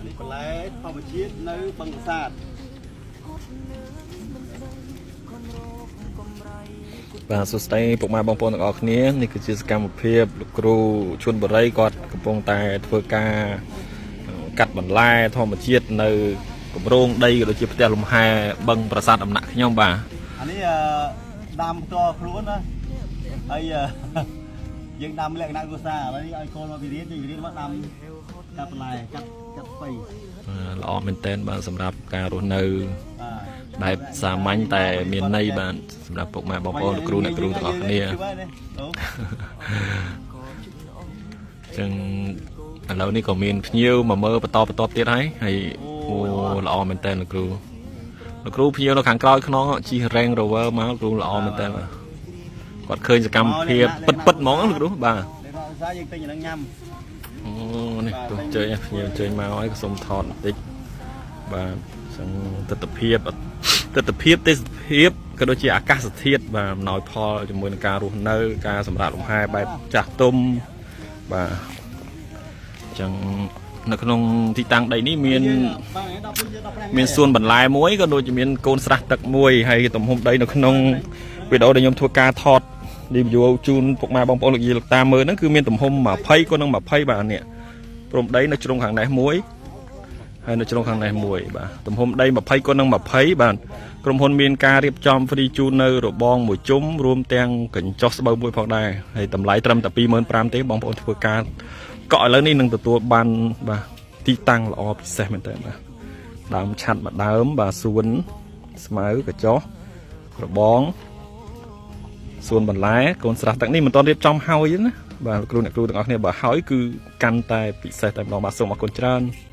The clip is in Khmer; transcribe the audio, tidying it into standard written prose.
នេះបន្លែធម្មជាតិនៅបឹងប្រាសាទ បាទសួស្តីពុកម៉ែបងប្អូនទាំងអស់គ្នានេះគឺជាសកម្មភាពលោកគ្រូឈុនបរិយគាត់កំពុងតែធ្វើការកាត់បន្លែធម្មជាតិនៅគម្រោងដីក៏ដូចជាផ្ទះលំហែបឹងប្រាសាទអំណាក់ខ្ញុំបាទ អានេះអឺដាំផ្ទាល់ខ្លួនណាហើយអឺ យើងដាំលក្ខណៈគ្រួសារឥឡូវនេះឲ្យកូនមកពីរៀនយើងរៀនមកដាំកាត់បន្លែកាត់កាត់ស្ពៃ ល្អមែនទែនបាទសម្រាប់ការរស់នៅ បាទ បែបសាមញ្ញតែមានន័យបាទសម្រាប់ពុកម៉ែបងប្អូនលោកគ្រូអ្នកគ្រូទាំងអស់គ្នា អូ អញ្ចឹងឥឡូវនេះក៏មានភ្ញៀវមកមើលបន្តបន្តទៀតហើយហើយអូល្អមែនតើលោកគ្រូលោកគ្រូភ្ញៀវនៅខាងក្រោយខ្នងជិះ Range Rover មកលោកគ្រូល្អមែនតើបាទគាត់ឃើញសកម្មភាពពិតពិតៗហ្មងលោកគ្រូបាទ លក្ខណៈគ្រួសារយើងទិញអាហ្នឹងញ៉ាំ អូនេះគ្រូអញ្ជើញភ្ញៀវអញ្ជើញមកហើយក៏សូមថតបន្តិចបាទអញ្ចឹងទស្សនភាពទស្សនភាពទេសភាពក៏ដូចជាអាកាសធាតុបាទអំណោយផលជាមួយនឹងការរស់នៅ ការសម្រាកលំហែបែបចាស់ទុំបាទ អញ្ចឹងនៅក្នុងទីតាំងដីនេះមាន បាទ10យើង15 មានសួនបន្លែមួយក៏ដូចជាមានកូនស្រះទឹកមួយហើយទំហំដីនៅក្នុងវីដេអូដែលខ្ញុំធ្វើការថត review ជូនពុកម៉ែបងប្អូនលោកយាយលោកតាមើលហ្នឹងគឺមានទំហំ20គុណនឹង20បាទនេះព្រំដីនៅជ្រុងខាងនេះមួយហើយនៅជ្រុងខាងនេះមួយបាទទំហំដី20គុណនឹង20បាទក្រុមហ៊ុនមានការរៀបចំ free ជូននៅរបងមួយជុំរួមទាំងកញ្ចុះស្បូវមួយផងដែរហើយតម្លៃត្រឹមតែ25,000ទេបងប្អូនធ្វើការកក់ឥឡូវនេះនឹងទទួលបានបាទទីតាំងល្អពិសេសមែនតើបាទ ដើមឆាត់មួយដើមបាទសួនស្មៅកញ្ចុះរបងសួនបន្លែកូនស្រះទឹកនេះមិនទាន់រៀបចំហើយទេណាបាទលោកគ្រូអ្នកគ្រូទាំងអស់គ្នាបើហើយគឺកាន់តែពិសេសតែម្ដងបាទសូមអរគុណច្រើន។